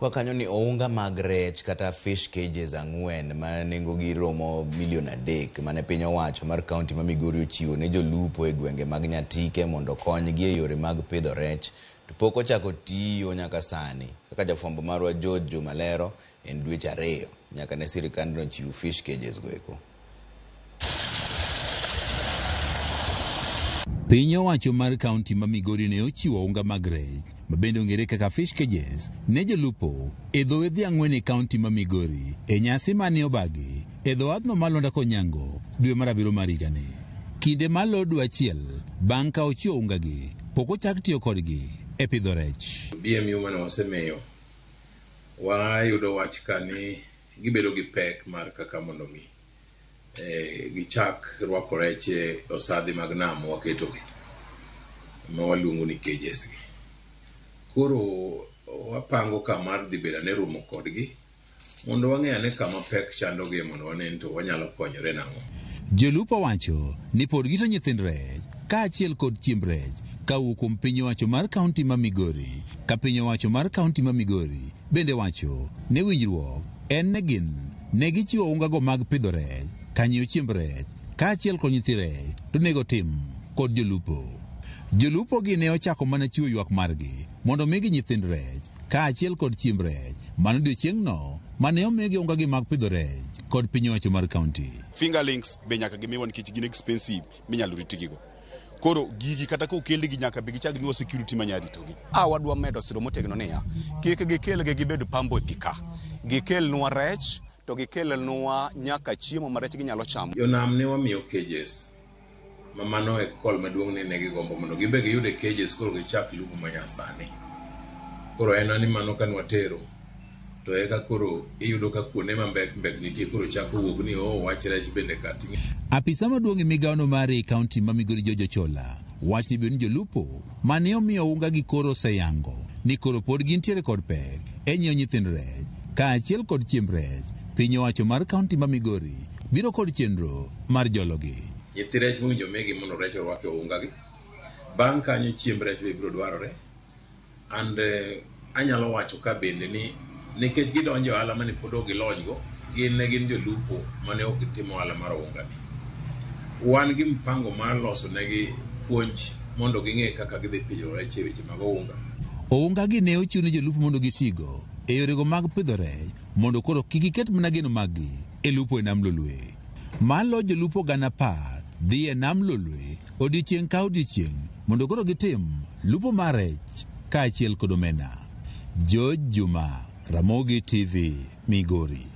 Kwa kanyo ni ounga mag rech kata fish cages 4 ma nengogi romo milion 3 mane piny owacho mar kaunti ma Migori ochiwo ne jolupo e gwenge mag Nyatike mondo okonygi e yore mag pidho rech to pok ochako tiyo nyaka sani. Kaka jafwambo marwa George Juma lero, en dweche 2 nyaka ne sirikandno chiw fish cages go eko. Piny owacho mar kaunti ma Migori ne ochiwo unga mag rech ma bende ong'ere kaka fish cages ne jolupo e dho wedhe 4 e kaunti ma Migori e nyasi mane obagi e dho wathno mar Lwanda Konyango dwe mar 7 mar higani. Kinde malo dwe achiel bang' ka ochiwo unga gi, pok ochak tiyo kodgi e pidho rech. BMU mane wasemiyo wayudo wach ka ni gibedo gi pek mar kaka mondo mi gichak rwako rech e osadhi mag nam waketogi ma waluongo ni cages gi. Koro wapango ka mar dhi bedo ane romo kodgi mondo wang'e ane kama pek chandogi mondo wane ni to wanyalo konyore nang'o. Jolupo wacho ni pod gito nyithind rech kaachiel kod chiemb rech kawuok kuom piny owacho mar kaunti ma Migori. Ka piny owacho mar kaunti ma Migori bende wacho ne winjruok en ne gin ne gichiwo ungago mag pidho rech, kanyiewo chiemb rech kaachiel kod nyithi rech to nego tim kod jolupo. Jolupo gi ne ochako mana chiwo ywak margi mondo omigi nyithind rech kaachiel kod chiemb rech mano odiechieng'no mane omigi ungagi mag pidho rech kod piny owacho mar kaunti. Fingerlings be nyaka gimiwa nikech gin expensive minyalo ritgigo. Koro gigi kata kokelgi nyaka be gichak miwa security manyalo ritogi. Wadwa medo siro motegno niya, kik gikelgi gibed pambo e pi ka. Gikelnwa rech to gikelnwa nyaka chiemo ma rech ginyalo chamo. Jonam ne wamiyo cages ma mano e call maduong' ni ne gigombo mondo gibe giyude cages koro gichak lupo manyasani. Koro en ni mano ka nwatero to eka koro iyudo ka kuonde ma mbek mbek nitie koro chako wuok ni oh wach rech bende ka ting'e. Apisa maduong' e migawono mar e kaunti ma Migori George Ochola wach ni bende jolupo mane omiyo unga gi koro oseyango ni koro pod gintiere kod pek e nyiewo nyithind rech kaachiel kod chiemb rech. Piny owacho mar kaunti ma Migori biro kod chenro mar jologi. Nyithi rech mowinjo migi mondo rech orwak e unga gi. Bang' kanyo chiemb rech be biro dwarore. And anyalo wacho ka bende ni nikech gidonjo e ohala mane pod ok gilony go, gin ne gin jolupo mane ok gitimo ohala mar unga ni. Wan gi mpango mar loso negi puonj mondo ging'e kaka gidhi pidho rech e weche mag ounga. Ounga gi ne ochiw ne jolupo mondo gitigo e yorego mag pidho rech mondo koro kik giket mana geno maggi e lupo e nam Lolwe. Malo jolupo 10,000 dhi e nam Lolwe odiechieng' ka odiechieng' mondo koro gitim lupo mar rech kaachiel kod omena. George Juma, Ramogi TV, Migori.